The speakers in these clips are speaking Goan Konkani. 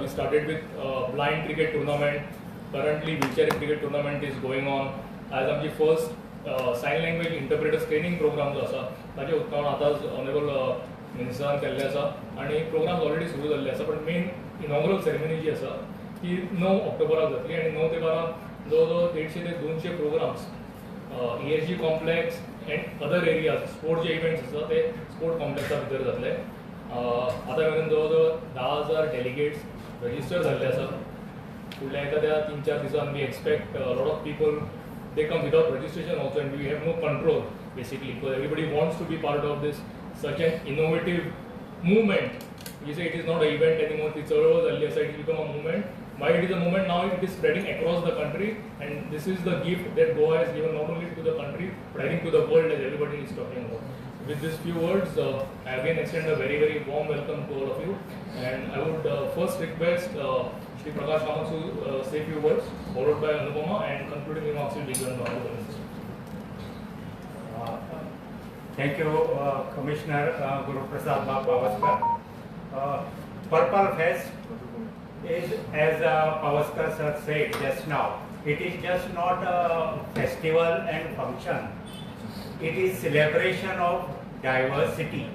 We started with blind cricket tournament. Currently wheelchair cricket tournament is going on. आयज आमची first sign language interpreters training program जो आसा ताचें उक्तावण आतांच ऑनरेबल मिनिस्टरान केल्लें आसा आनी प्रोग्राम ऑलरेडी सुरू जाल्ले आसा. पण मेन इनॉग्रल सेरेमनी जी आसा ती 9 ऑक्टोबराक जातली आनी 9 ते 12 जवळ जवळ 150 ते 200 programs ESG complex and other areas sport J events आसा ते स्पोर्ट कॉम्प्लेक्सा भितर जातले. आतां मेरेन जवळ जवळ 10,000 डेलिगेट्स रजिस्टर जाल्ले आसा. फुडल्या येता त्या 3-4 दिसान we expect lot of people they come without registration also and we have no control basically because everybody wants to be part of this such an innovative movement. We say it is not an event anymore, ती चळवळ जाल्ली आसा, it is become a movement. Why it is a movement now? It is spreading across the country and this is the gift that Goa has given not only to the country but I think to the world as everybody is talking about. With these few words, I again extend a very very warm welcome to all of you and I would first request Shri Prakash Kamat to say few words, followed by Anupama, and concluding remarks will be given by Honorable Minister. Thank you, Commissioner Guru Prasad Pawaskar. Purple Fest is, as Pawaskar sir said just now, it is just not a festival and function. It is celebration of diversity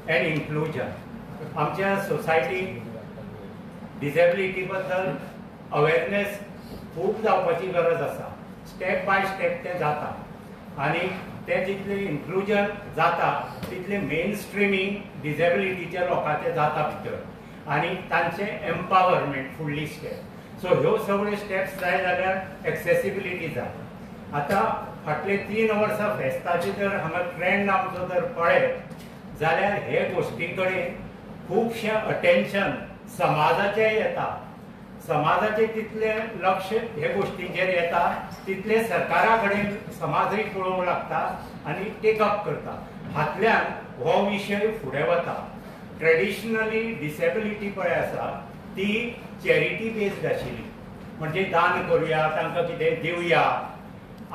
and inclusion. आमच्या सोसायटी डिसेबिलिटी बद्दल अवेरनेस खूब जावपाची गरज आसा. स्टेप बाय स्टेप तें जाता आनी तें जितलें इन्क्लुजन जाता तितलें मेन स्ट्रिमींग डिसेबिलिटीच्या लोकांचें जाता भितर आनी तांचें एम्पावरमेंट फुडली स्टेप. सो ह्यो सगळ्यो स्टेप्स जाय जाल्यार एक्सेसिबिलिटी जाय. आतां फाटले 3 वर्सां फेस्ताची जर हांगा ट्रेंड आमचो जर पळयत जाल्यार हे गोश्टी कडेन खुबशें अटेन्शन समाजाचें येता. समाजाचें तितलें लक्ष हे गोश्टींचेर येता तितलें सरकारा कडेन समाजूय पळोवंक लागता आनी टेकअप करता. हातल्यान हो विशय फुडें वता. ट्रेडिशनली डिसेबिलिटी पळय आसा ती चॅरिटी बेस्ड आशिल्ली, म्हणजे दान करुया, तांकां कितें दिवया.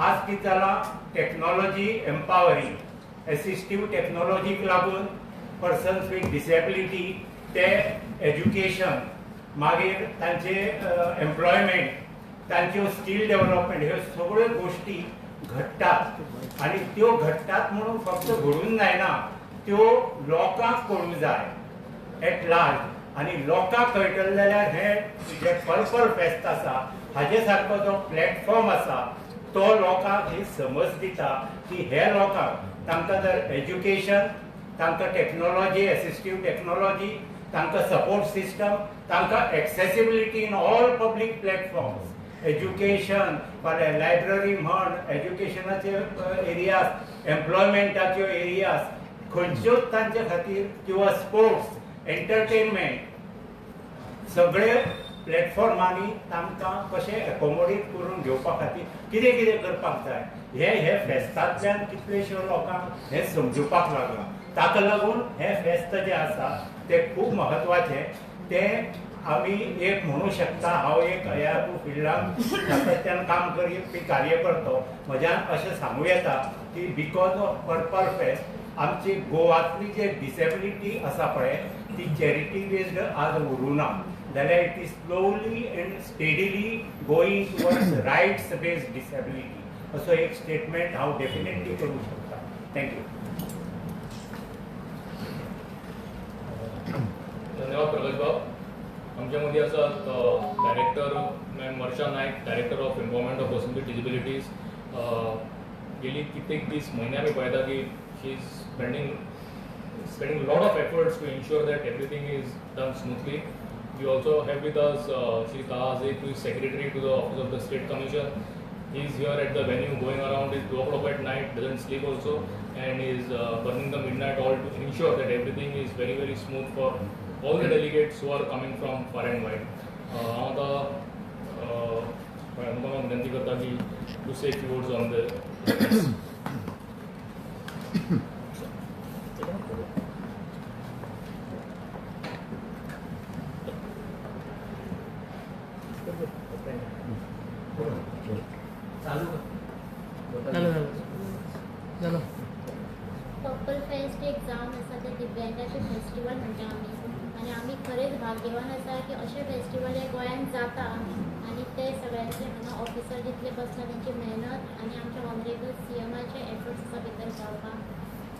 आज कितें जालां, टॅक्नोलॉजी एम्पावरींग, एसिस्टीव टॅक्नोलॉजीक लागून पर्सन्स वीथ डिसेबिलिटी ते एज्युकेशन, मागीर तांचे एम्प्लॉयमेंट, तांच्यो स्कील डेव्हलपमेंट, ह्यो सगळ्यो गोश्टी घडटात आनी त्यो घडटात म्हणून फक्त घडून जायना, त्यो लोकांक कळूंक जाय एट लार्ज. आनी लोकांक कळटलें जाल्यार हें जें पर्पल फेस्त आसा हाजे सारको जो प्लॅटफॉर्म आसा तो लोकांक ही समज दिता की हे लोकांक तांकां जर एज्युकेशन, तांकां टॅक्नोलॉजी, एसिस्टीव टॅक्नोलॉजी, तांकां सपोर्ट सिस्टम, तांकां accessibility in all public platforms, education, फाल्यां लायब्ररी म्हण, एज्युकेशनाचे एरियाज, एम्प्लॉयमेंटाच्यो एरियाज खंयच्योच तांचे खातीर किंवा स्पोर्ट्स, एंटरटेनमेंट, सगळे प्लॅटफॉर्मांनी तांकां कशें एकोमोडेट करून घेवपा खातीर कितें कितें करपाक जाय हे हे फेस्तांतल्यान कितलेशे लोकांक हें समजुपाक लागलां. ताका लागून हें फेस्त जें आसा तें खूब म्हत्वाचें. तें आमी एक म्हणू शकता, हांव एक ह्या फिल्डान सातत्यान काम करपी कार्यकर्तो, म्हज्यान अशें सांगूं येता की because of purple fest आमची गोवांतली जे डिसेबिलिटी आसा पळय ती चॅरिटी बेस्ड आज उरूं ना, जाल्यार it is slowly and steadily going towards rights based disability असो एक स्टेटमेंट हांव डेफिनेटली करूंक शकता. Thank you. धन्यवाद प्रकाश बाब. आमच्या मदीं आसात director ma'am Varsha Naik, director of employment of person with disabilities. गेली कित्येक दीस म्हयने आमी पळयता की she is spending lot of efforts to ensure that everything is done smoothly. We also have with us Shri Taha Zek, who is secretary to the Office of the State Commission. He is here at the venue, going around is 2 o'clock at night, doesn't sleep also, and is burning the midnight oil to ensure that everything is very very smooth for all the delegates who are coming from far and wide. हांव आतां अनुपमाक विनंती करता की to say few words on the purple fest एक जावन आसा तें दिव्यांगाचें फेस्टिवल म्हणटा आमी. आनी आमी खरेंच भाग्यवान आसा की अशे फेस्टिवल हे गोंयांत जाता आनी ते सगळ्यांचे हांगा ऑफिसर जितले बसला तेंची मेहनत आनी आमच्या ऑनरेबल सीएमाचे एफर्ट्स आसा भितर जावपाक.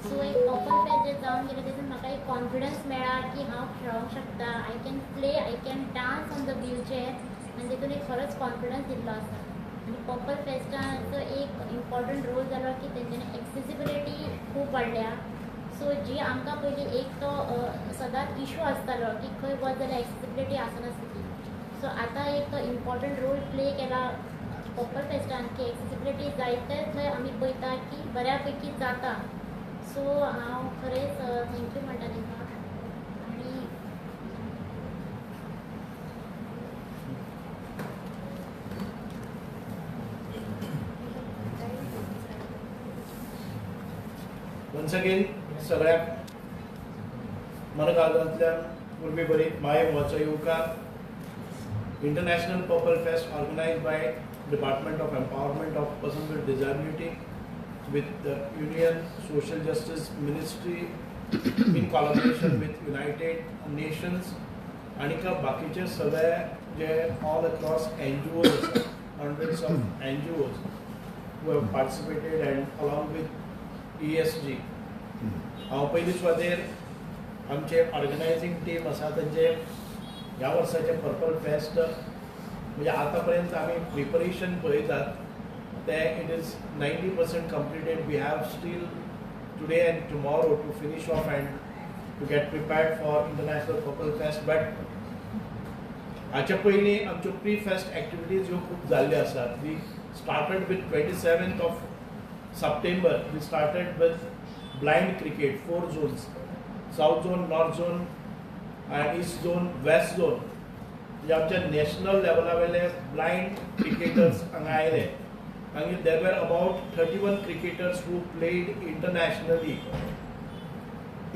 सो एक पर्पल फेस्ट जे जावन गेले तेतून म्हाका एक कॉन्फिडन्स मेळ्ळा की हांव खेळोंक शकता, I can play, I can dance on the wheelchair आनी तेतून एक खरोच कॉन्फिडन्स दिल्लो आसा. आनी पर्पल फेस्टाचो एक इम्पॉर्टंट रोल जालो की तेंच्यांनी एक्सेसिबिलिटी खूब वाडल्या. सो जी आमकां पयलीं एक तो सदांच इशू आसतालो की खंय वच जाल्यार एक्सेसिबिलिटी आसनासली, सो आतां एक तो इम्पॉर्टंट रोल प्ले केला पर्पल फेस्टान की एक्सेसिबिलिटी जायते थंय आमी पळयता की बऱ्या पैकी जाता. सो हांव खरेंच thank you म्हणटा तांकां. आनी वन्स अगेन सगळ्याक मनकाळजांतल्यान उर्बे बरी माये मोगाचो येवकार. International purple fest organise by department of empowerment of person with disability with the Union Social Justice Ministry in collaboration with United Nations आणि बाकीचे सगळे जे all across NGOs आसा, hundreds of NGOs who have participated and along with ESG. हांव पयली सुवातेर आमचे ऑर्गनायझींग टीम आसा तांचे ह्या वर्साचें पर्पल फेस्ट म्हणजे आतां पर्यंत आमी प्रिपरेशन पळयतात ते it is 90% completed. We have still today and tomorrow to finish off and to get prepared for international purple fest. But हाचे पयलीं आमच्यो प्री फेस्ट एक्टिविटीज ह्यो खूब जाल्ल्यो आसात. We started with 27th of September. We started with blind cricket, 4 zones, south zone, north zone and east zone, west zone. म्हणजे आमच्या नॅशनल लेवला वयले ब्लायंड क्रिकेटर्स हांगा आयले आनी there were about 31 cricketers who played internationally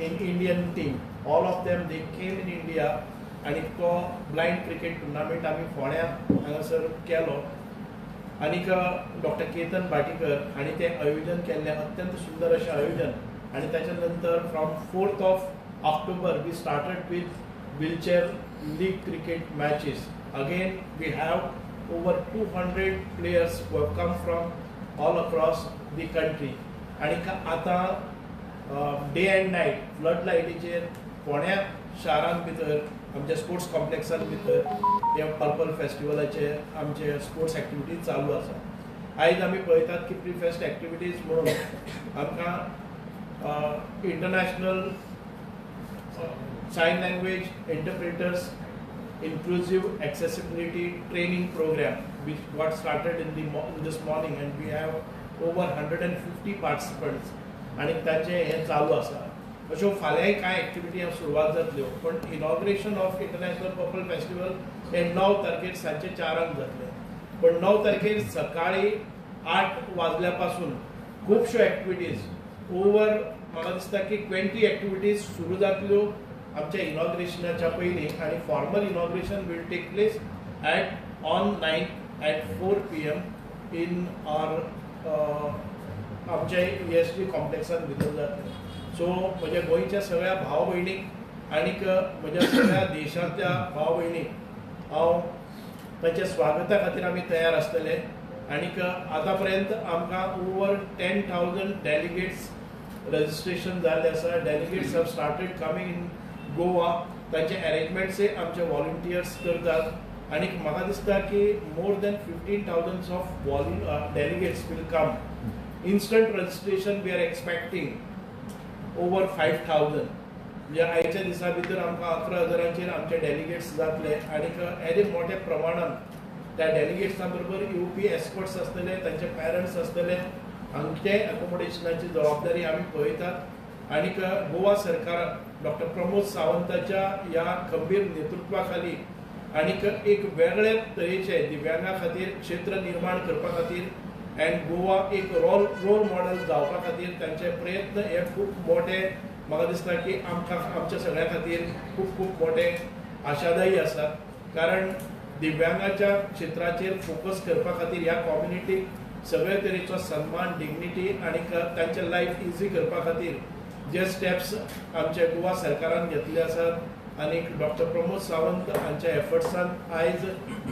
in Indian team. All of them they came in India आनी तो ब्लायंड क्रिकेट टुर्नामेंट आमी फोंड्या हांगासर केलो आनीक डॉक्टर केतन भाटीकर हांणी तें आयोजन केल्लें, अत्यंत सुंदर अशें आयोजन. आनी ताच्या नंतर from 4th of October we started with wheelchair league cricket matches. Again we have over 200 players who have come from all across the country. आनीक आतां डे अँड नायट फ्लड लायटीचेर फोंड्या शारांत भितर आमच्या स्पोर्ट्स कॉम्प्लेक्सान भितर हे पर्पल फेस्टिवलाचे आमचे स्पोर्ट्स एक्टिविटीज चालू आसा. आयज आमी पळयतात की प्री फेस्ट एक्टिविटीज म्हणून आमकां international sign language interpreters inclusive accessibility training program which got started in this morning and we have over 150 participants आनी ताचें हें चालू आसा. अश्यो फाल्यांय कांय एक्टिविटी सुरवात जातल्यो, पण inauguration of international purple festival हें 9 तारखेर सांजचे 4 जातलें. पण 9 तारखेर सकाळी 8 वाजल्या पासून खुबश्यो एक्टिविटीज ओवर म्हाका दिसता की 20 एक्टिविटीज सुरू जातल्यो आमच्या इनॉग्रेशनाच्या पयलीं. आनी formal inauguration will take place at on 9th at 4 PM in our आमच्या ESG कॉम्प्लेक्सान भितर जातलें. सो म्हज्या गोंयच्या सगळ्या भाव भयणीक आनीक म्हज्या सगळ्या देशांतल्या भाव भयणीक हांव ताच्या स्वागता खातीर आमी तयार आसतले. आनीक आतां पर्यंत आमकां ओवर 10,000 डेलिगेट्स रजिस्ट्रेशन जाल्लें आसा. Delegates have started coming in Goa. तांचे अरेंजमेंट्सय आमचे वॉलंटियर्स करतात आनीक म्हाका दिसता की more than 15,000 of delegates will come. Instant registration we are expecting over 5,000. म्हणजे आयच्या दिसा भितर आमकां 11,000 आमचे डेलिगेट्स जातले आनीक येदे मोठ्या प्रमाणान त्या डेलिगेट्सां बरोबर येवपी एस्पर्ट्स आसतले, तांचे पेरंट्स आसतले. हांगचे एकोमोडेशनाची जबाबदारी आमी पळयतात. आनीक गोवा सरकारान डॉक्टर प्रमोद सावंताच्या ह्या खंबीर नेतृत्वा खाली आनीक एक वेगळे तरेचे दिव्यांगा खातीर क्षेत्र निर्माण करपा खातीर अँड गोवा एक रोल मॉडल जावपा खातीर तांचे प्रयत्न हे खूब मोठे म्हाका दिसता की आमकां आमच्या सगळ्या खातीर खूब खूब मोठे आशादायी आसात. कारण दिव्यांगाच्या क्षेत्राचेर फोकस करपा खातीर ह्या कॉम्युनिटीक सगळे तरेचो सन्मान, डिग्निटी आनी तांचे लायफ इजी करपा खातीर जे स्टेप्स आमच्या गोवा सरकारान घेतले आसात आनी डॉक्टर प्रमोद सावंत हांच्या एफर्ट्सान आयज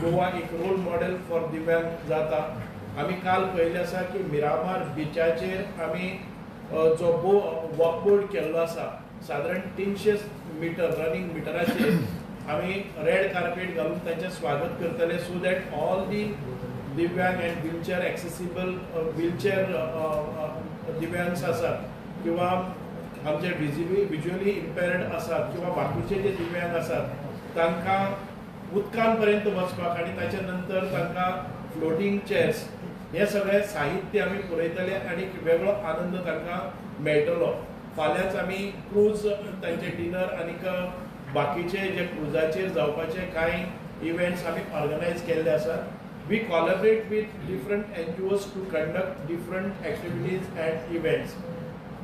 गोवा एक रोल मॉडेल फॉर दिव्यांग जाता. आमी काल पळयलें आसा की मिरामार बिचाचेर आमी जो वॉकबोर्ड केल्लो आसा सादारण 300 मिटर रनिंग मिटराचेर आमी रेड कार्पेट घालून तांचें स्वागत करतले, सो that all the दिव्यांग अँड व्हीलचेअर एक्सेसिबल व्हीलचेअर दिव्यांग्स आसात किंवा आमचे विज्युअली इम्पेयर्ड आसात किंवा बाकीचे जे दिव्यांग आसात तांकां उदकान पर्यंत वचपाक आनी ताच्या नंतर तांकां फ्लोटींग चेअर्स हे सगळे साहित्य आमी पुरयतले आनी वेगळो आनंद तांकां मेळटलो. फाल्यांच आमी क्रूज तांचे डिनर आनीक बाकीचे जे क्रुजाचेर जावपाचे कांय इव्हेंट्स आमी ऑर्गनायज केल्ले आसात. We collaborate with different NGOs to conduct different activities and events.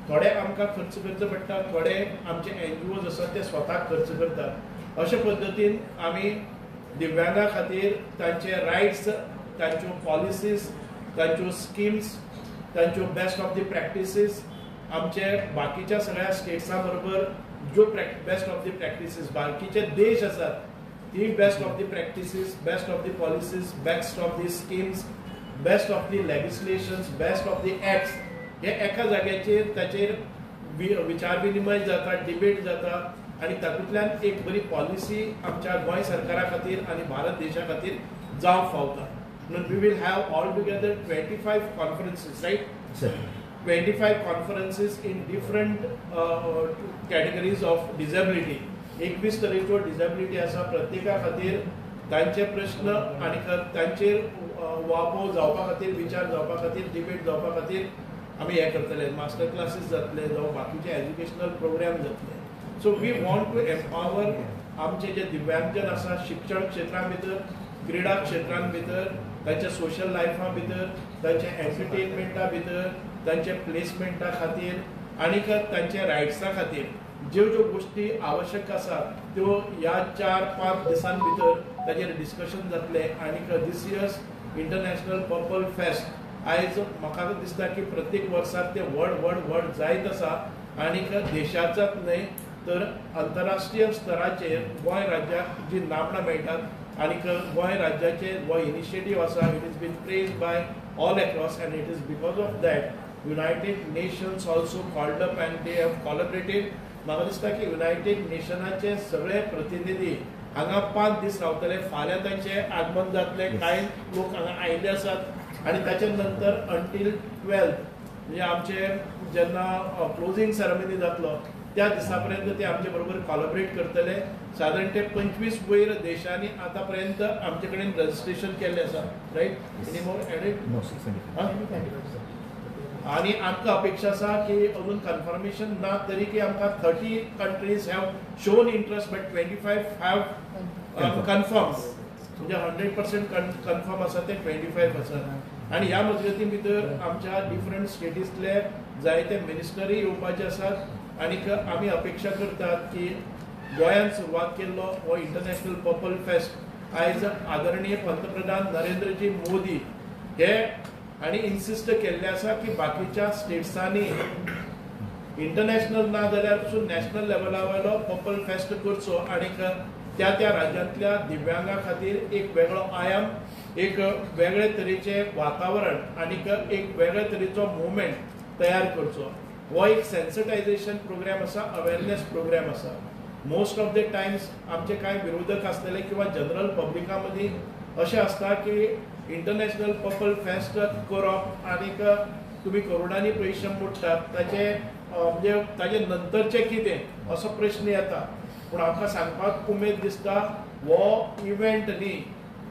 थोडे आमकां खर्च करचे पडटा, थोडे आमचे NGOs आसात ते स्वता खर्च करतात. अशे पद्दतीन आमी दिव्यांगा खातीर तांचे रायट्स, तांच्यो पॉलिसीज, तांच्यो स्किम्स, तांच्यो बेस्ट ऑफ the practices आमचे बाकीच्या सगळ्या स्टेट्सां बरोबर ज्यो बेस्ट ऑफ the practices बाकीचे देश आसात ती best of the practices, best of the policies, best of the schemes, best of the legislations, best of the acts हे एका जाग्याचेर ताचेर विचार विनिमय जाता, डिबेट जाता आनी तातूंतल्यान एक बरी पॉलिसी आमच्या गोंय सरकारा खातीर आनी भारत देशा खातीर जावंक फावता. म्हणून we will have all together 25 conferences, right? 25 conferences in different categories of disability. 21 तरेच्यो डिसेबिलिटी आसा, प्रत्येका खातीर तांचे प्रश्न आनी तांचेर वापो जावपा खातीर, विचार जावपा खातीर, डिबेट जावपा खातीर आमी हें करतले. मास्टर क्लासीस जातले जावं बाकीचे एज्युकेशनल प्रोग्राम जातले. So we want to empower आमचे जे दिव्यांगजन आसा शिक्षण क्षेत्रा भितर, क्रिडा क्षेत्रां भितर, तांच्या सोशल लायफा भितर, तांच्या एंटरटेनमेंटा भितर, तांच्या प्लेसमेंटा खातीर आनीक तांच्या रायट्सा खातीर ज्यो ज्यो गोश्टी आवश्यक आसा त्यो ह्या 4-5 दिसां भितर ताचेर डिस्कशन जातलें. आनीक this year's international purple fest आयज म्हाका दिसता की प्रत्येक वर्साक ते व्हड व्हड व्हड जायत आसा आनीक देशाचाच न्हय तर अंतरराष्ट्रीय स्तराचेर गोंय राज्याक जी नामनां मेळटात आनीक गोंय राज्याचे हो इनिशिएटीव आसा, it is been praised by all across and it is because of that United Nations also called up and they have collaborated. म्हाका दिसता की युनायटेड नेशनाचे सगळे प्रतिनिधी हांगा 5 दीस रावतले. फाल्यां तांचें आगमन जातलें, कांय लोक हांगा आयिल्ले आसात आनी ताच्या नंतर अंटील 12 म्हणजे आमचे जेन्ना क्लोजींग सेरेमनी जातलो त्या दिसा पर्यंत ते आमचे बरोबर कॉलॅबरेट करतले. सादारण ते 25 वयर देशांनी आतां पर्यंत आमचे कडेन रजिस्ट्रेशन केल्लें आसा, रायट? Any more added? आनी आमकां अपेक्षा आसा की अजून कन्फर्मेशन ना तरी की आमकां 30 countries have shown interest but 25 have confirm, म्हणजे 100% कन्फर्म आसा ते 25 आसा. आनी ह्या मजगती भितर आमच्या डिफरंट स्टेटींतले जायते मिनिस्टरूय येवपाचे आसात आनीक आमी अपेक्षा करतात की गोंयान सुरवात केल्लो हो इंटरनॅशनल पर्पल फेस्ट आयज आदरणीय पंतप्रधान नरेंद्रजी मोदी हे आनी इन्सिस्ट केल्लें आसा की बाकीच्या स्टेट्सांनी इंटरनॅशनल ना जाल्यार पसून नॅशनल लेवला वयलो पर्पल फेस्ट करचो आनीक त्या त्या राज्यांतल्या दिव्यांगा खातीर एक वेगळो आयाम, एक वेगळे तरेचें वातावरण आनीक एक वेगळे तरेचो मुवमेंट तयार करचो. हो एक सेन्सिटायझेशन प्रोग्राम आसा, अवेरनेस प्रोग्राम आसा. मोस्ट ऑफ the times आमचे कांय विरोधक आसलेले किंवा जनरल पब्लिका मदीं अशें आसता की इंटरनॅशनल पर्पल फेस्ट करप आनीक तुमी करोडांनी पयशे मोडटात ताचे म्हणजे ताजे नंतरचें कितें असो प्रश्न येता. पूण आमकां सांगपाक उमेद दिसता हो इव्हेंट न्ही,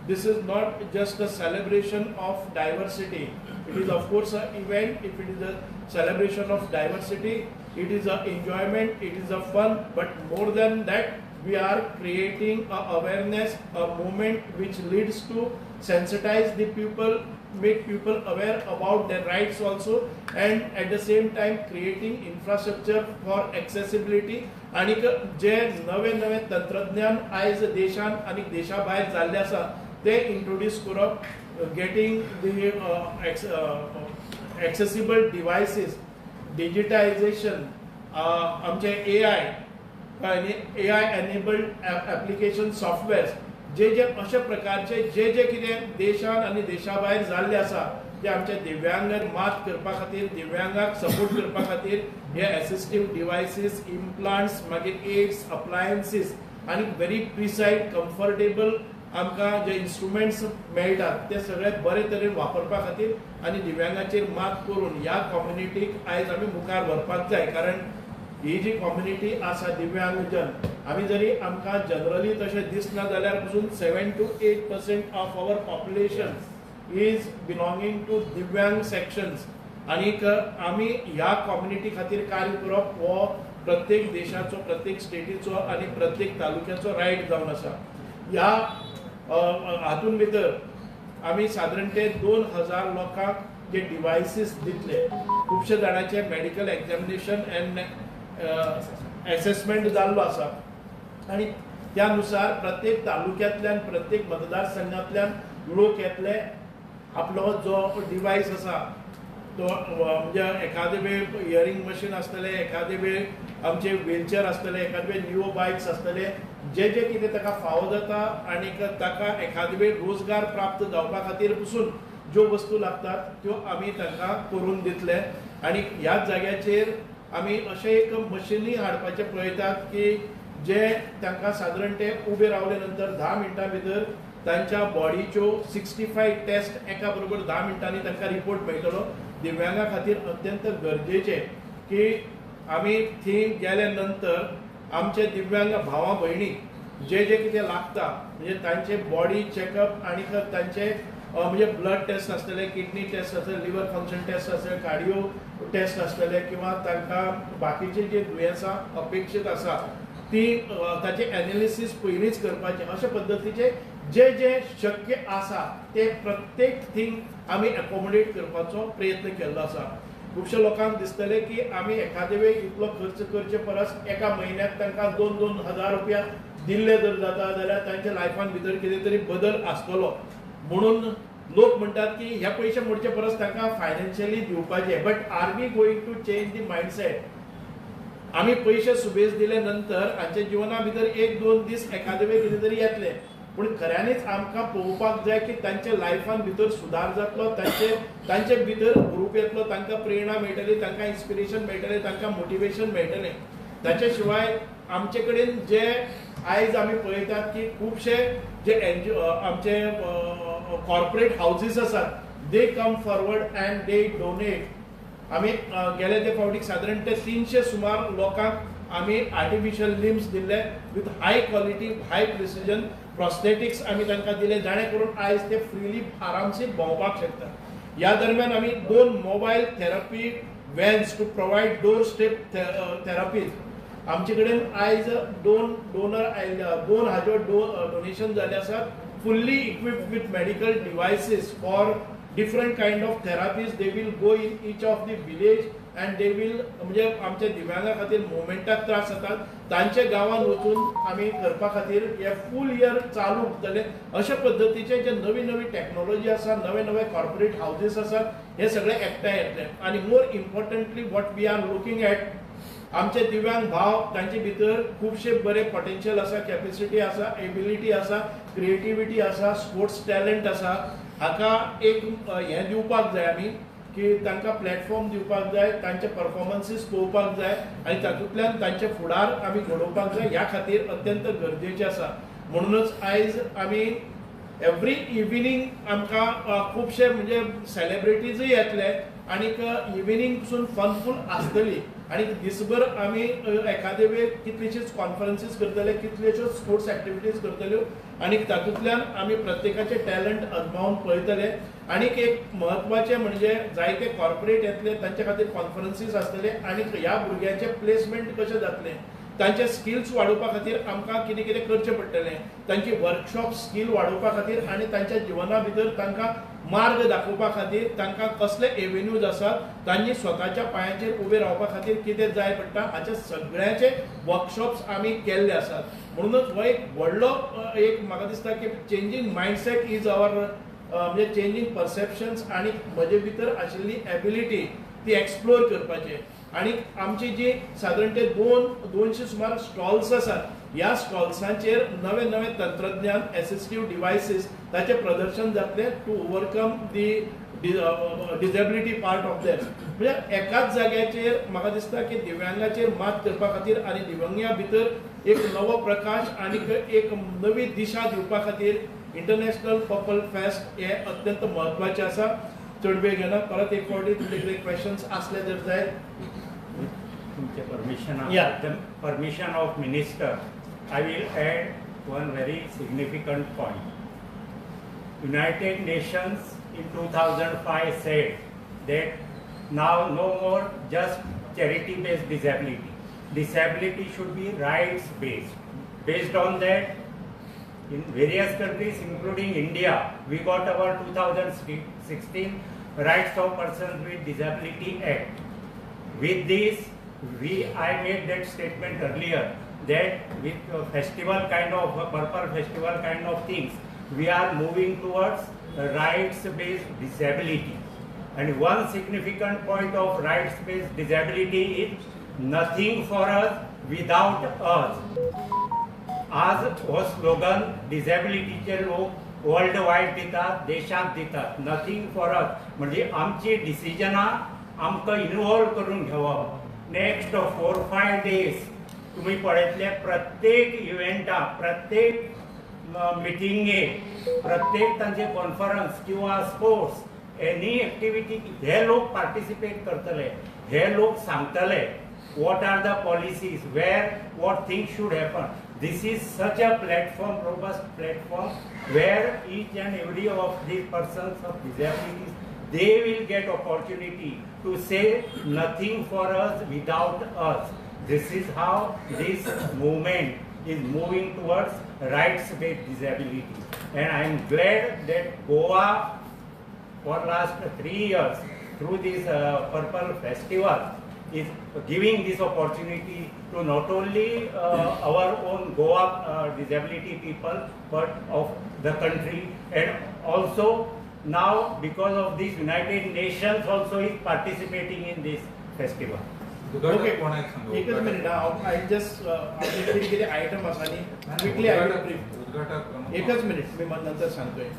this is not just a celebration of diversity. It is of course a event. If it is a celebration of diversity, it is a enjoyment, it is a fun, but more than that we are creating a awareness, a movement which leads to sensitize the people, make people aware about their rights also, and at the same time creating infrastructure for accessibility. आनीक जे नवे नवे तंत्रज्ञान आयज देशान आनी देशा भायर जाल्ले आसा ते इंट्रोड्यूस करप, getting the accessible devices, digitization, आमचे AI, आनी AI enabled application softwares जे जे अशा प्रकारचे जे जे कितें देशान आनी देशा भायर जाल्ले आसा ते आमच्या दिव्यांगाक मात करपा खातीर, दिव्यांगाक सपोर्ट करपा खातीर हे एसिस्टीव डिवायसीस, इम्प्लांट्स, मागीर एड्स, अप्लायन्सीस आनी व्हेरी प्रिसायज कम्फर्टेबल आमकां जे इन्स्ट्रुमेंट्स मेळटात ते सगळे बरे तरेन वापरपा खातीर आनी दिव्यांगाचेर मात करून ह्या कम्युनिटीक आयज आमी मुखार व्हरपाक जाय. कारण ही जी कम्युनिटी आसा दिव्यांगजन, आमी जरी आमकां जनरली तशें दिसना जाल्यार पसून 7 to 8% of our population is belonging to Divyang sections. आनीक आमी ह्या कम्युनिटी खातीर कार्य करप हो प्रत्येक देशाचो, प्रत्येक स्टेटीचो आनी प्रत्येक तालुक्याचो रायट जावन आसा. ह्या हातून भितर आमी सादारण ते 2000 लोकांक जे डिवायसीस दितले, खुबशे जाणांचे मेडिकल एग्जामिनेशन एंड एसेसमेंट जाल्लो आसा आनी त्या नुसार प्रत्येक तालुक्यांतल्यान, प्रत्येक मतदारसंघांतल्यान लोक येतले. आपलो जो डिवायस आसा तो म्हणजे एखादे वेळ हियरींग मशीन आसतलें, एखादे वेळ आमचे व्हीलचेअर आसतले, एखादे वेळ न्यू बायक्स आसतले, जे जे कितें ताका फावो जाता आनी ताका एखादे वेळ रोजगार प्राप्त जावपा खातीर पसून ज्यो वस्तू लागतात त्यो आमी तांकां करून दितले. आनी ह्याच जाग्याचेर आमी अशें एक मशिनूय हाडपाचें पळयतात की जे तांकां सादारण ते उबे रावले नंतर 10 मिनटां भितर तांच्या बॉडीच्यो 65 टेस्ट एका बरोबर 10 मिनटांनी तांकां रिपोर्ट मेळटलो. दिव्यांगा खातीर अत्यंत गरजेचें की आमी थंय गेले नंतर आमचे दिव्यांग भावा भयणी जे जे कितें लागता म्हणजे तांचे बॉडी चॅकअप आनी तांचे म्हणजे ब्लड टेस्ट आसतले, किडनी टेस्ट आसतले, लिवर फंक्शन टेस्ट आसतले, कार्डियो टेस्ट आसतले किंवा तांकां बाकीचे जे दुयेंसां अपेक्षीत आसा ती ताचे एनालिसीस पयलींच करपाचें. अशे पद्दतीचे जे जे शक्य आसा ते प्रत्येक थींग आमी एकोमोडेट करपाचो प्रयत्न केल्लो आसा. खुबश्या लोकांक दिसतलें की आमी एखादे वेळ इतलो खर्च करचे परस एका म्हयन्याक तांकां 2-2 हजार रुपया दिल्ले जर जाता जाल्यार तांच्या लायफान भितर कितें तरी बदल आसतलो म्हणून लोक म्हणटात की हे पयशे मोडचे परस तांकां फायनान्शियली दिवपाचे. But are we going to change the mindset? आमी पयशे सुबेज दिले नंतर हांच्या जिवना भितर 1-2 दीस एखादे वेळ कितें तरी येतले, पूण खऱ्यांनीच आमकां पळोवपाक जाय की तांच्या लायफान भितर सुदार जातलो, तांचे भितर हुरूप येतलो, तांकां प्रेरणा मेळटली, तांकां इन्स्पिरेशन मेळटलें, तांकां मोटिवेशन मेळटलें. ताचे शिवाय आमचे कडेन जे आयज आमी पळयतात की खुबशे जे एनजीओ आमचे कॉर्पोरेट हावजीस आसात, they come forward and they donate. आमी गेले ते फावटीक सादारण ते 300 सुमार लोकांक आमी आर्टिफिशियल लिम्स दिल्ले with high quality, high precision prosthetics आमी तांकां दिले, जाणे करून आयज ते फ्रिली आरामशीर भोंवपाक शकता. ह्या दरम्यान आमी 2 mobile therapy vans to provide door step therapies. आमचे कडेन आयज 2 डोनर आयिल्ले, 2 हाज्यो डोनेशन जाल्ले आसात, fully equipped with medical devices for different kind of therapies. They will go in each of the village and they will म्हणजे आमच्या दिव्यांगा खातीर मुवमेंटाक त्रास जातात तांच्या गांवांत वचून आमी करपा खातीर हे फूल इयर चालू उरतले. अशा पद्दतीचे जे नवी नवी टॅक्नोलॉजी आसा, नवे नवे कॉर्पोरेट हावजीस आसात, हे सगळे एकठांय येतले. आनी more importantly what we are looking at, आमचे दिव्यांग भाव तांचे भितर खुबशे बरे पोटेन्शियल आसा, कॅपेसिटी आसा, एबिलिटी आसा, क्रिएटिविटी आसा, स्पोर्ट्स टॅलंट आसा. हाका एक हें दिवपाक जाय आमी की तांकां प्लॅटफॉर्म दिवपाक जाय, तांचे परफॉर्मन्सीस पळोवपाक जाय आनी तातूंतल्यान तांचे फुडार आमी घडोवपाक जाय. ह्या खातीर अत्यंत गरजेचें आसा. म्हणूनच आयज आमी एवरी इव्हिनींग आमकां खुबशे म्हणजे सेलेब्रिटीजूय येतले आनीक इव्हिनींग पसून फनफूल आसतली आनी दिसभर आमी एखादे वेळ कितलीशीच कॉन्फरन्सीस करतले, कितल्योश्योच स्पोर्ट्स एक्टिविटीज करतल्यो आनी तातूंतल्यान आमी प्रत्येकाचे टॅलंट अजमावन पळयतले. आनीक एक म्हत्वाचें म्हणजे जायते कॉर्पोरेट येतले, तांचे खातीर कॉन्फरन्सीस आसतले आनी ह्या भुरग्यांचें प्लेसमेंट कशें जातलें, तांचे स्किल्स वाडोवपा खातीर आमकां कितें कितें करचें पडटलें, तांची वर्कशॉप स्कील वाडोवपा खातीर आनी तांच्या जिवना भितर तांकां मार्ग दाखोवपा खातीर तांकां कसले एवेन्यूज आसात, तांणी स्वताच्या पांयाचेर उबे रावपा खातीर कितें जाय पडटा, हाचे सगळ्याचे वर्कशॉप्स आमी केल्ले आसात. म्हणूनच हो एक व्हडलो एक म्हाका दिसता की चेंजींग मायंडसेट is our म्हणजे चेंजींग परसेप्शन्स आनी म्हजे भितर आशिल्ली एबिलिटी ती एक्सप्लोर करपाचें. आनी आमची जी सादारण ते 200 सुमार स्टॉल्स आसात, ह्या स्टॉल्सांचेर नवे नवे तंत्रज्ञान, एसिस्टीव डिवायसीस ताचें प्रदर्शन जातलें to overcome the disability part of that. म्हणजे एकाच जाग्याचेर म्हाका दिसता की दिव्यांगाचेर मात करपा खातीर आनी दिव्यांगा भितर एक नवो प्रकाश आनी एक नवी दिशा दिवपा खातीर इंटरनॅशनल पर्पल फेस्ट हे अत्यंत म्हत्वाचें आसा. चड वेळ घेना, परत एक फावटी तुमचे कितें क्वेश्चन्स आसले जर जाय. तुमचे permission, permission of minister, I will add one very significant point. United Nations in 2005 said that now no more just charity based disability. Disability should be rights based. Based on that, in various countries including India, we got our 2016 Rights of Persons with Disability Act. With this, I made that statement earlier that with a festival kind of, a purple festival kind of things, we are moving towards rights-based disability. And one significant point of rights-based disability is nothing for us without us. आज हो स्लोगन डिसेबिलिटीचे लोक वर्ल्ड वायड दितात, देशांत दितात, नथींग फॉर अस म्हणजे आमची डिसिजनां आमकां इनवॉल्व करून घेवप. नेक्स्ट 4-5 डेज तुमी पळयतले प्रत्येक इव्हेंटाक, प्रत्येक मिटिंगेक, प्रत्येक तांचे कॉन्फरन्स किंवा स्पोर्ट्स एनी एक्टिविटी हे लोक पार्टिसिपेट करतले, हे लोक सांगतले what are the policies, where what things should happen. This is such a platform, robust platform, where each and every of these persons of disabilities, they will get opportunity to say nothing for us without us. This is how this movement is moving towards rights-based disability. And I am glad that Goa, for last 3 years, through this Purple Festival, is giving this opportunity to not only our own Goa disability people, but of the country, and also now because of this United Nations also is participating in this festival. Okay, एकच मिनिट, I just कितें कितें आयटम आसा न्ही क्विकली I will brief. एकच मिनिट, मी नंतर सांगतोय.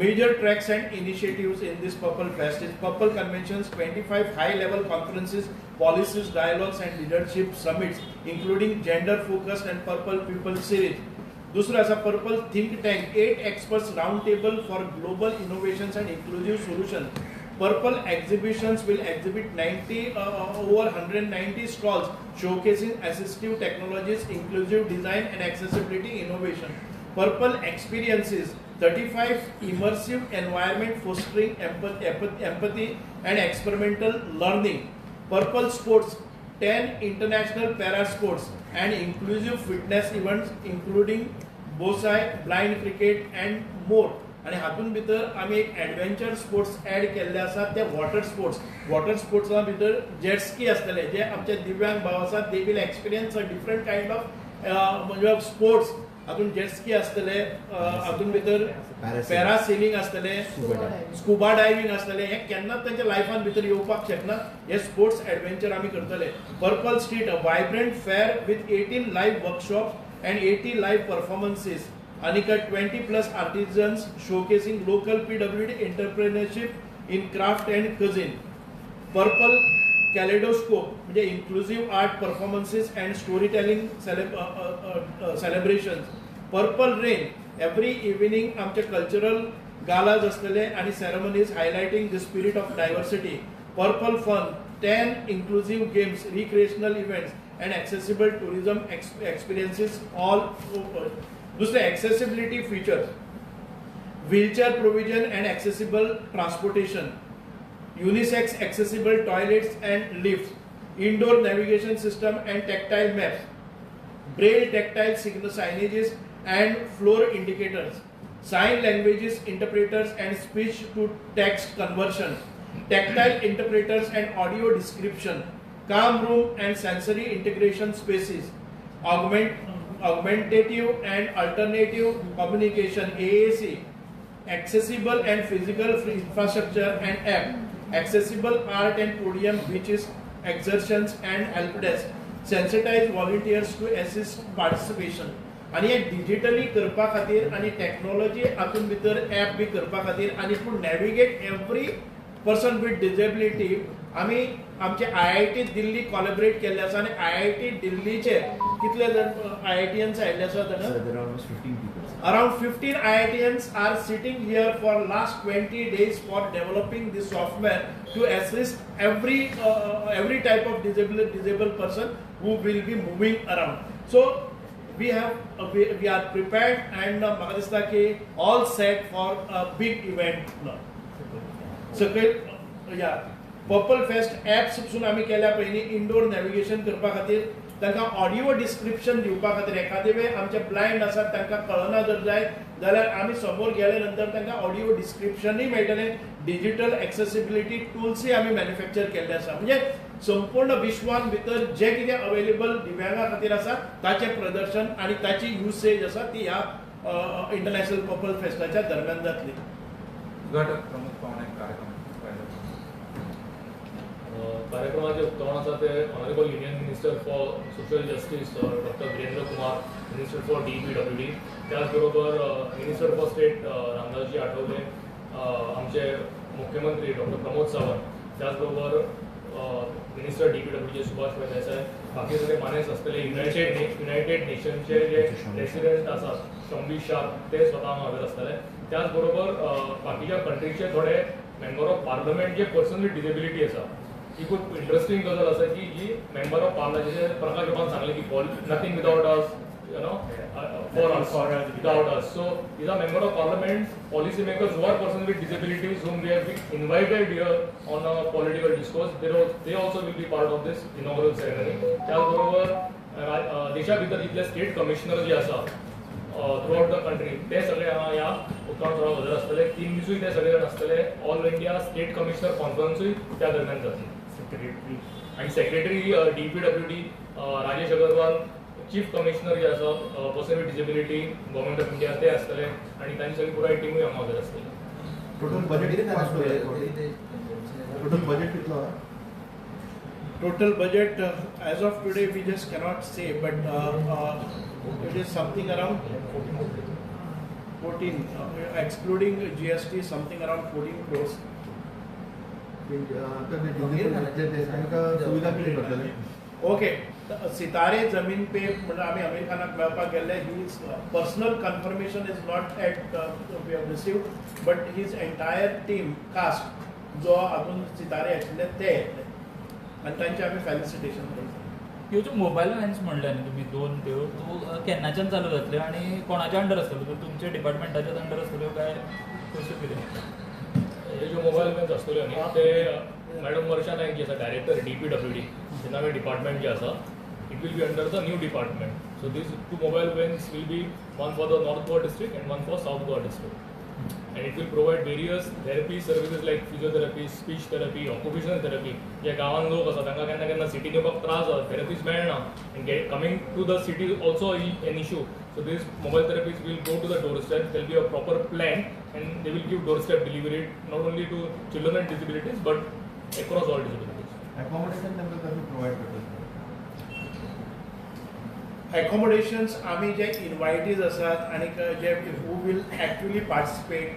Major tracks and initiatives in this Purple Fest is Purple Conventions, 25 high-level conferences, policies, dialogues and leadership summits, including gender-focused and Purple People series. Dusra asa Purple Think Tank, 8 experts roundtable for global innovations and inclusive solutions. Purple exhibitions will exhibit over 190 stalls showcasing assistive technologies, inclusive design and accessibility innovation. Purple experiences, 35 immersive environment fostering empathy and experimental learning. Purple Sports, 10 international para sports and inclusive fitness events including Bosai, blind cricket and more. आनी हातून भितर आमी एक एडवेंचर स्पोर्ट्स एड केल्ले आसात, ते वॉटर स्पोर्ट्स. वॉटर स्पोर्ट्सा भितर जेटस्की आसतले, जे आमचे दिव्यांग भाव आसात they will experience a different kind of म्हणजे स्पोर्ट्स. हातून जेटस्की आसतले, हातून भितर पॅरासेलिंग आसतले, स्कुबा डायव्हिंग आसतले. हे केन्नाच तांच्या लायफान भितर येवपाक शकना, हे स्पोर्ट्स एडवेंचर आमी करतले. Purple street, a vibrant fair with 18 live workshops and 80 live performances. आनी 20+ artisans showcasing local PWD entrepreneurship in craft and cuisine. Purple kaleidoscope म्हणजे inclusive art performances and story telling celebrations. Purple rain, every evening आमचे कल्चरल गालाज आसतले आनी ceremonies highlighting the spirit of diversity. Purple fun, 10 inclusive games, recreational events and accessible tourism experiences all. दुसरे accessibility features, wheelchair provision and accessible transportation, unisex accessible toilets and lifts, indoor navigation system and tactile maps, braille tactile signal signages and floor indicators, sign languages interpreters and speech to text conversion, tactile interpreters and audio description, calm room and sensory integration spaces, augmentative and alternative communication AAC, accessible and physical infrastructure and app, accessible art and podium which is exertions and help desk, sensitize volunteers to assist participation. आनी हे डिजिटली करपा खातीर आनी टॅक्नोलॉजी हातूंत भितर एप बी करपा खातीर आनी to navigate every person with disability आमी आमचे IIT Delhi collaborate केल्ले आसा आनी IIT दिल्लीचे कितले जण IITians आयिल्ले आसा? Around 15 IITians are sitting here for last 20 days for developing this software to assist every type of disabled person who will be moving around. So we have we are prepared and म्हाका दिसता की all set for a big event. सकयल या पर्पल फेस्ट एप्स पसून आमी केल्या पयलीं इंडोर नॅविगेशन करपा खातीर, तांकां ऑडियो डिस्क्रिप्शन दिवपा खातीर. एखादे वेळ आमचे ब्लायंड आसात तांकां कळना जर जायत जाल्यार आमी समोर गेले नंतर तांकां ऑडियो डिस्क्रिप्शनूय मेळटलें. डिजिटल एक्सेसिबिलिटी टूल्सूय आमी मॅन्युफॅक्चर केल्ले आसा. म्हणजे संपूर्ण विश्वान भितर जे कितें अवेलेबल दिव्यांगा खातीर आसा ताचें प्रदर्शन आनी ताची युसेज आसा ती ह्या इंटरनॅशनल पर्पल फेस्टाच्या दरम्यान जातली. उद्घाटक प्रमुख पाहुणे कार्यक्रम कार्यक्रमाचे उक्तावण आसा ते honourable union minister for social justice doctor Virendra Kumar, minister for DPWD, त्याचबरोबर minister for state Ramdasji Athavale, आमचे मुख्यमंत्री डॉक्टर प्रमोद सावंत, त्याचबरोबर मिनिस्टर DPWDचे सुभाष देसाय, बाकी सगळे मानेस्त आसतले. युनायटेड नेशनचे जे प्रेसिडेंट आसात शंबी शाह ते स्वता हांगा हजर आसतले. त्याचबरोबर बाकीच्या कंट्रीचे थोडे member of parliament J person with disability आसा, ही खूब इंट्रस्टिंग गजाल आसा की जी मेंबर ऑफ पार्लमेंट जशें प्रकाश बाबान सांगलें की nothing without us, you know, for us, without us. So these are member of parliament, policy makers who are persons with disabilities whom we have invited here on a political discourse. They also will be part of this inaugural ceremony. त्याचबरोबर देशा भितर जितले स्टेट कमिशनर जे आसा थ्रू आउट the country ते सगळे हांगा ह्या उक्तावण सुवाळ्याक हजर आसतले. 3 दिसूय ते सगळे जाण आसतले. ऑल इंडिया स्टेट कमिशनर कॉन्फरन्सूय त्या दरम्यान जातली. आनी secretary DPWD Rajesh Agarwal, chief commissioner जे आसा person with disability government of India ते आसतले आनी तांची सगळी पुराय टिमूय हांगा हजर आसतली. टोटल बजेट कितलो? टोटल बजेट कितलो? Total budget as of today we just cannot say, but it is something around 14, excluding GST, something around 14 crores. सुविधा कितें करतले? ओके, सितारे जमीन पे म्हणजे आमी आमिर खानाक मेळपाक गेल्ले. His personal confirmation is not at we have received, but his entire team cast जो हातून सितारे आशिल्ले ते येतले आनी तांचे आमी फेलिसिटेशन करता. ह्यो ज्यो मोबायल व्हॅन्स म्हणल्या न्ही तुमी दोन त्यो केन्नाच्यान चालू जातल्यो आनी कोणाच्या अंडर आसतल्यो? तुमच्या डिपार्टमेंटाच्याच अंडर आसतल्यो काय कश्यो कितें? हे ज्यो मोबायल व्हॅन्स आसतल्यो न्ही ते मॅडम वर्षा नायक जी आसा डायरेक्टर DPWD जे नवें डिपार्टमेंट जे आसा, it will be under the new department. So these 2 mobile vans will be one for the North Goa district and one for South Goa district, and it will provide various therapy services like physiotherapy, speech therapy, occupational therapy. जे गांवान लोक आसा तांकां केन्ना केन्ना सिटीन येवपाक त्रास जाता, थेरपीज मेळना, and coming to the city also an issue. So these mobile therapies will go to the doorstep. There will be a proper plan and they will give doorstep delivery not only to children and disabilities but across all disabilities. Accommodation तांकां कशें प्रोवायड करतले? Accommodations आमी जे इनवायटीज आसात आनी जे who will actually participate,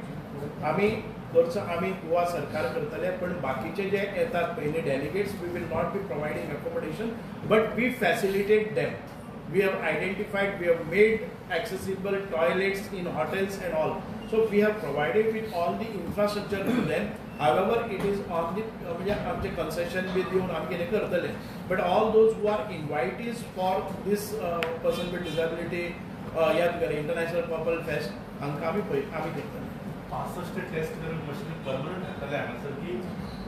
आमी खर्च आमी गोवा सरकार करतले, पण बाकीचे जे येतात पयलीं delegates, we will not be providing accommodation, but we facilitate them. We have identified, we have made accessible toilets in hotels and all. So we have provided with all the infrastructure to them. However, it is on the म्हणजे आमचे concession बी दिवन आमी कितें करतले. But all those who are invitees for this person with disability याद करें इंटरनॅशनल पर्पल फेस्ट हांकां आमी पळय आमी करतले. 65 टेस्ट करून मशीन परमनंट जातले हांगासर की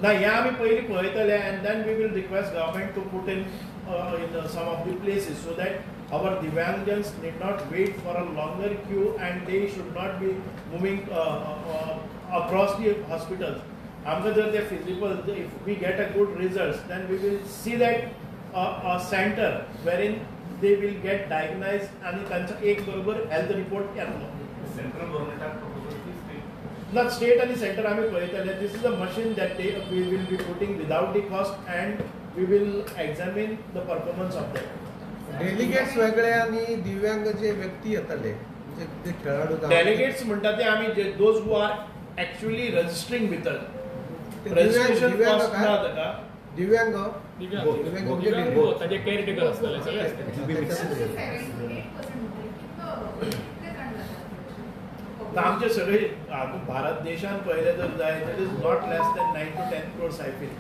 ना, हें आमी पयलीं पळयतले and then we will request government to put in some of the places so that our Divyangjans need not wait for a longer queue and they should not be moving across the hospitals. आमकां जर ते feasible, if we get a good results, then we will see that a center wherein they will get diagnosed आनी तांचो एक बरोबर हेल्थ रिपोर्ट येतलो. सेंट्रल गव्हर्नमेंटाक प्रपोजल की स्टेट? ना, स्टेट आनी सेंटर आमी पळयतले. This is a machine that we will be putting without the cost and we will examine the performance of that. Delegates वेगळे आनी दिव्यांग जे व्यक्ती येतले म्हणजे ते खेळाडू डेलिगेट्स म्हणटा ते आमी those who are actually registering with us. Registration cost ना ताका. दिव्यांग दिव्यांग ताजे केअरटेकर आसतले सगळे आसतले. आमचे सगळे भारत देशान पळयले जर जाय that is not less than 9 to 10 crores I feel.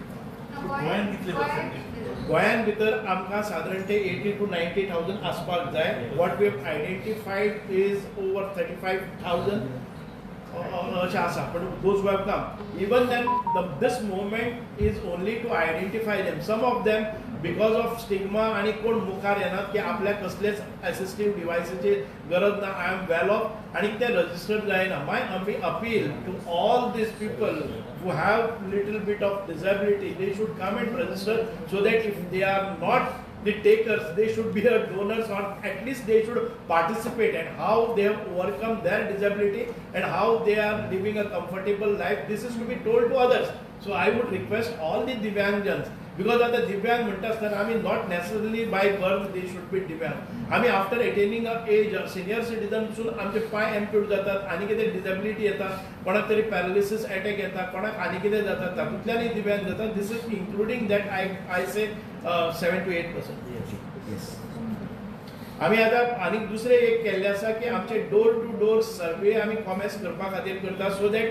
गोंयान कितले पर्सेंटेज? गोंयान भितर आमकां सादारण ते 80 to 90,000 आसपाक जाय. What we have identified is over 35,000 अशें आसा. पण those who have come even then this movement is only to identify them. Some of them because of stigma आनी कोण मुखार येनात की आपल्याक कसलेच असिस्टीव डिवायसीची गरज ना, I am well of, आनी ते रजिस्टर्ड जायना. My appeal to all these people who have little bit of disability, they should come and register so that if they are not the takers, they should be a donors, or at least they should participate, and how they have overcome their disability and how they are living a comfortable life, this is to be told to others. So I would request all the Divyangjans, because आता दिव्यांग म्हणटा आसतना आमी not necessarily by birth they should be Divyang. आमी after attaining a age senior सिटीजनसून आमचे पांय एम्प्यूट जातात, आनी कितें डिसेबिलिटी येता, कोणाक तरी पॅरालिसीस एटॅक येता, कोणाक आनी कितें जाता, तातूंतल्यानय दिव्यांग जाता. This is including that I say 7 to 8%. आमी आतां आनीक दुसरें एक केल्लें आसा की आमचे डोर टू डोर सर्वे आमी कॉमेर्स करपा खातीर करता, so that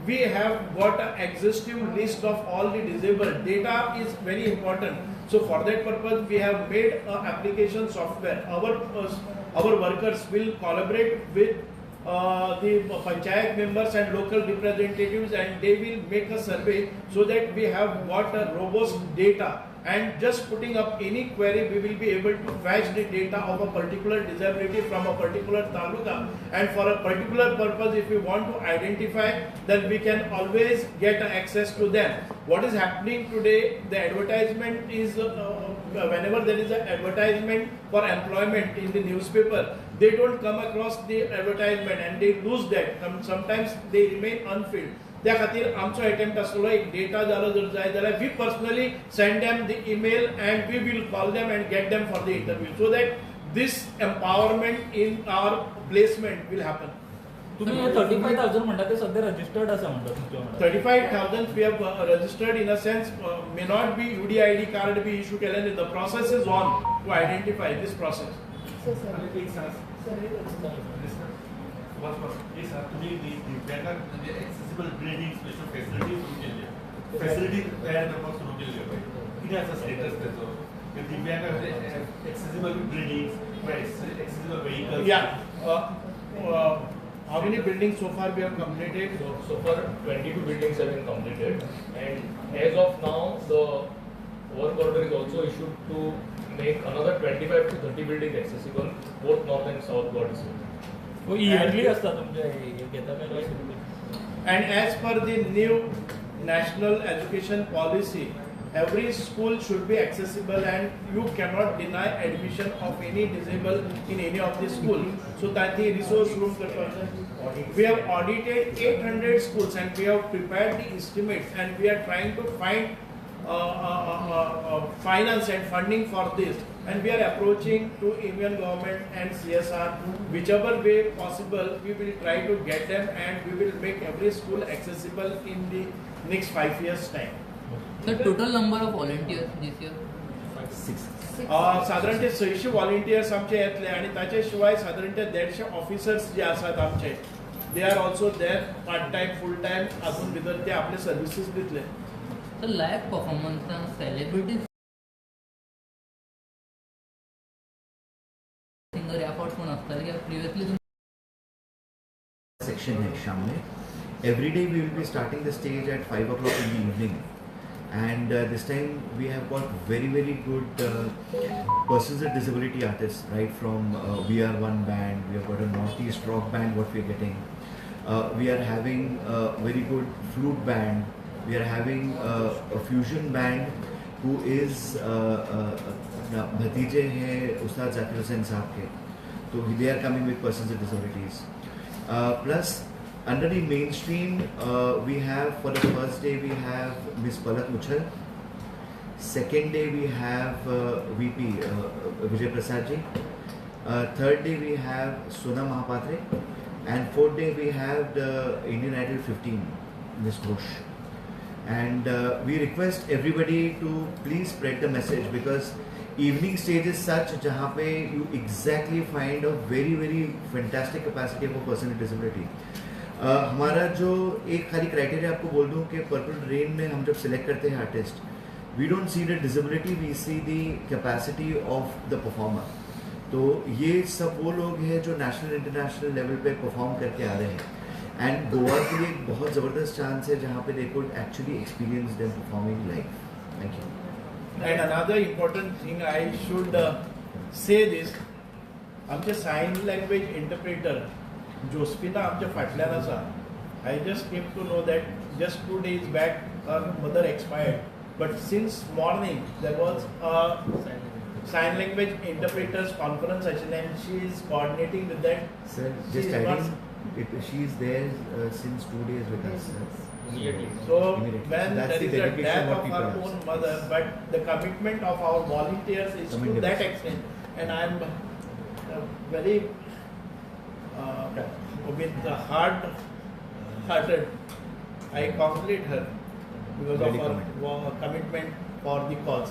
we have got an exhaustive list of all the disabled. Data is very important. So for that purpose, we have made an application software. Our workers will collaborate with the panchayat members and local representatives, and they will make a survey so that we have got a robust data. And just putting up any query, we will be able to fetch the data of a particular disability from a particular taluka, and for a particular purpose, if we want to identify, then we can always get access to them. What is happening today, the advertisement is whenever there is an advertisement for employment in the newspaper, they don't come across the advertisement and they lose that. Sometimes they remain unfilled. त्या खातीर आमचो एटेम्प्ट आसलो एक डेटा जालो जर जाय जाल्यार we personally send them the email and we will call them and get them for the interview, so that this empowerment in our placement will happen. तुम्ही 35,000 म्हणटा ते सध्या रजिस्टर्ड आसा म्हणटा तुमच्या? 35,000 we have registered in a sense, may not be UDID card be issue केलें, the process is on to identify this process. तुम्ही दिव्यांगाक म्हणजे एक्सेसिबल बिल्डिंग स्पेशल फॅसिलिटी सुरू केल्ली, फॅसिलिटी तयार करपाक सुरू केल्ली पळय, कितें आसा स्टेटस तेचो? दिव्यांगाक accessible buildings, accessible vehicles. Yeah, how many buildings so far we have completed? So far 22 buildings have been completed, and as of now the work order is also issued to make another 25 to 30 buildings accessible, both north and south Goa district. Yearly असता तुमचे घेता काय? And as per the new national education policy, every school should be accessible and you cannot deny admission of any disabled in any of the school. So that the resource room, we have audited 800 schools and we have prepared the estimates, and we are trying to find finance and funding for this, and we are approaching to Indian government and CSR, whichever way possible we will try to get them, and we will make every school accessible in the next 5 years time. The total number of volunteers this year? 6. साधारण ते 600 volunteers आमचे येतले, आनी ताचे शिवाय साधारण ते 150 ऑफिसर्स जे आसात आमचे, they are also there part time full time हातून भितर ते आपले सर्विसीस दितले. The live performance and celebrity singer या फावट कोण आसतले कित्याक प्रिवियसली सेक्शन है शाम में. Every day we will be starting the stage at 5 o'clock in the evening, and this time we have got very very good persons with disability artists, right from We Are One band, we have got a Northeast rock band what we are getting, we are having a very good flute band, we are having a fusion band who is भतीजे हैं उस्ताद जाकिर हुसैन साहब के, तो they are coming with persons with disabilities. Plus under the mainstream we have for the first day we have Miss Palak Muchhal. Second day we have VP Vijay Prasad ji. Third day we have Sona Mahapatre, and fourth day we have the Indian Idol 15, Ms. Ghosh. And we request everybody to please spread the message, because evening stage is such जहाँ pay you exactly find a very very fantastic capacity of a person with disability. हमारा जो एक खाली क्राइटेरिया आपको बोल दूँ कि पर्पल रेन में हम जब सिलेक्ट करते हैं artist, we don't see the disability, we see the capacity of the performer. तो ये सब वो लोग हैं जो national international level pay perform करके आ रहे हैं, एंड गोवा के लिए एक बहुत ज़बरदस्त चांस है जहाँ pay they could actually experience them performing live. Thank you. And another important thing I should say this, आमचे सायन लँग्वेज इंटरप्रेटर जोस्पिना आमच्या फाटल्यान आसा. I just came to know that just 2 days back her mother expired, but since morning there was a sign language interpreters conference आशिल्लें and she is coordinating with that. Sir, just adding, she is there since 2 days with us. So when there is a death of her own mother, but the commitment of our volunteers is to that extent, and I am very with the heart-hearted, I congratulate her because of her commitment for the cause.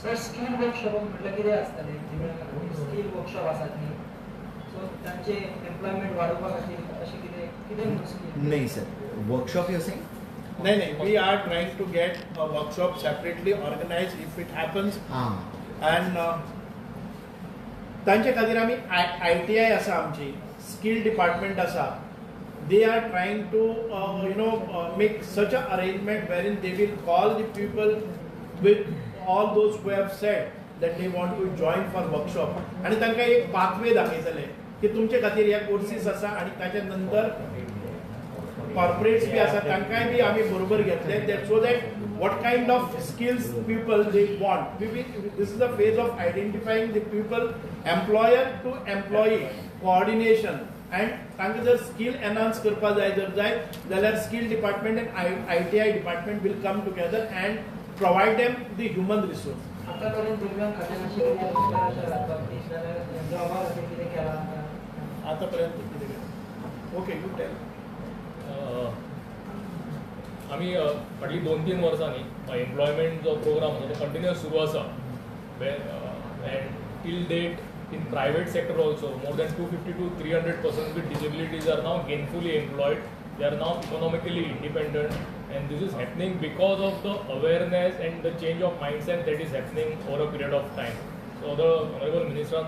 Sir, skill workshop म्हटल्यार कितें आसतलें? स्किल वर्कशॉप आसात न्ही, सो तांचे एम्प्लॉयमेंट वाडोवपा खातीर अशें कितें कितें स्किल? नाही सर, वर्कशॉप you saying? नाही नाही, we are trying to get a workshop separately organise if it happens. And तांचे खातीर आमी ITI आसा, आमची स्किल डिपार्टमेंट आसा. They are trying to make such a arrangement wherein they will call the people with all those who have said that they want to join for workshop, आनी तांकां एक पाथवे दाखयतले की तुमचे खातीर ह्या कोर्सीस आसा, आनी ताच्या नंतर कॉर्पोरेट्स बी आसा तांकांय बी आमी बरोबर घेतले, that so that what kind of skills people they want. This is a phase of identifying the people, employer to employee coordination, and तांकां जर स्किल एनहान्स करपा जाय जर जाय जाल्यार skill department and ITI department will come together and provide them the human resource. आतापर्यंत दिव्यांग खात्यान अशें कितें जॉबा खातीर कितें केलां आतापर्यंत कितें केलां? Okay, you tell. आमी फाटलीं 2-3 वर्सांनी एम्प्लॉयमेंट जो प्रोग्राम आसा तो कंटिन्युअस सुरू आसा. And till date in private sector also more than 250 to 300 persons with disabilities are now gainfully employed. They are now economically independent, and this is happening because of the awareness and the change of mindset that is happening over a period of time. So the Honorable Minister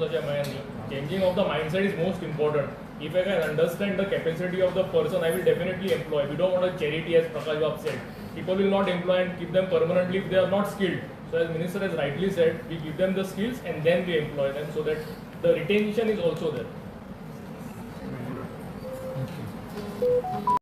changing of the mindset is most important. If I can understand the capacity of the person, I will definitely employ. We don't want a charity, as Prakash Bab said. People will not employ and keep them permanently if they are not skilled. So as Minister has rightly said, we give them the skills and then we employ them so that the retention is also there. Thank you.